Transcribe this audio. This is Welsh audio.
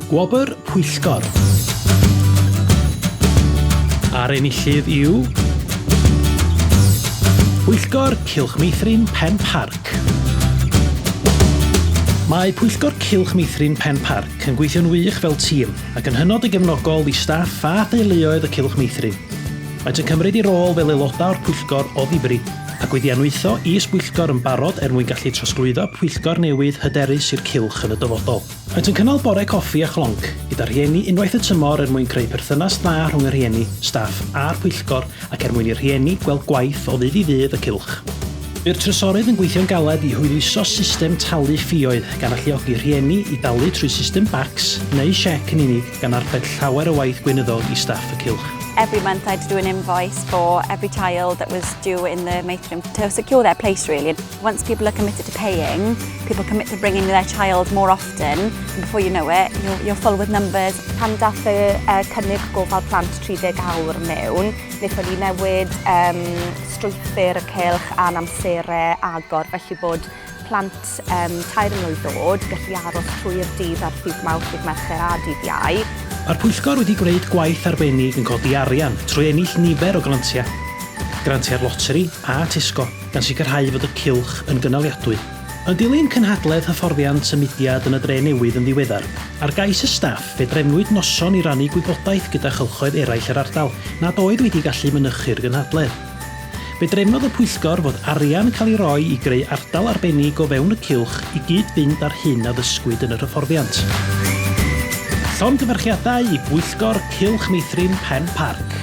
Gwobr Pwyllgor. A'r enillydd yw... Pwyllgor Cylch Meithrin Pen Parc. Mae Pwyllgor Cylch Meithrin Pen Parc yn gweithio'n wych fel tîm ac yn hynod o gefnogol i staff a theuluoedd y Cylch Meithrin. Maent yn cymryd eu rôl fel aelodau o'r pwyllgor o ddifri ac wedi anwytho is-bwyllgor yn barod er mwyn gallu trosglwyddo pwyllgor newydd hyderus i'r cylch yn y dyfodol. Maent yn cynnal bore coffi a chlonc gyda rhieni unwaith y tymor er mwyn creu perthynas dda rhwng y rhieni, staff a'r pwyllgor ac er mwyn i'r rhieni gweld gwaith o ddydd i ddydd y cylch. Bu'r trysorydd yn gweithio'n galed i hwyluso system talu ffioedd gan alluogi rhieni i dalu trwy system BACS neu siec yn unig gan arbed llawer o waith gweinyddol i staff y cylch. Every month I had to do an invoice for every child that was due in the Meithrin to secure their place really. Once people are committed to paying, people commit to bringing their child more often, and before you know it, you're, you're full with numbers. Pan dath y uh, cynnig gofal plant 30 awr mewn, wnaethon ni newid um, strwythur y cylch a'n amserau agor, felly bod plant um, tair mlwydd oed gallu aros trwy'r dydd ar ddydd Mawrth, dydd Mercher a dydd Iau. Mae'r pwyllgor wedi gwneud gwaith arbennig yn codi arian trwy ennill nifer o grantiau, grantiau'r loteri a Tesco. gan sicrhau fod y cylch yn gynaliadwy. Yn dilyn cynhadledd hyfforddiant y mudiad yn y Dre Newydd yn ddiweddar, ar gais y staff fe drefnwyd noson i rannu gwybodaeth gyda chylchoedd eraill yr ardal nad oedd wedi gallu mynychu'r gynhadledd. Fe drefnodd y pwyllgor fod arian yn cael ei roi i greu ardal arbennig o fewn y cylch i gyd-fynd â'r hyn a ddysgwyd yn yr hyfforddiant. Llongyfarchiadau i Bwyllgor Cylch Meithrin Pen Parc.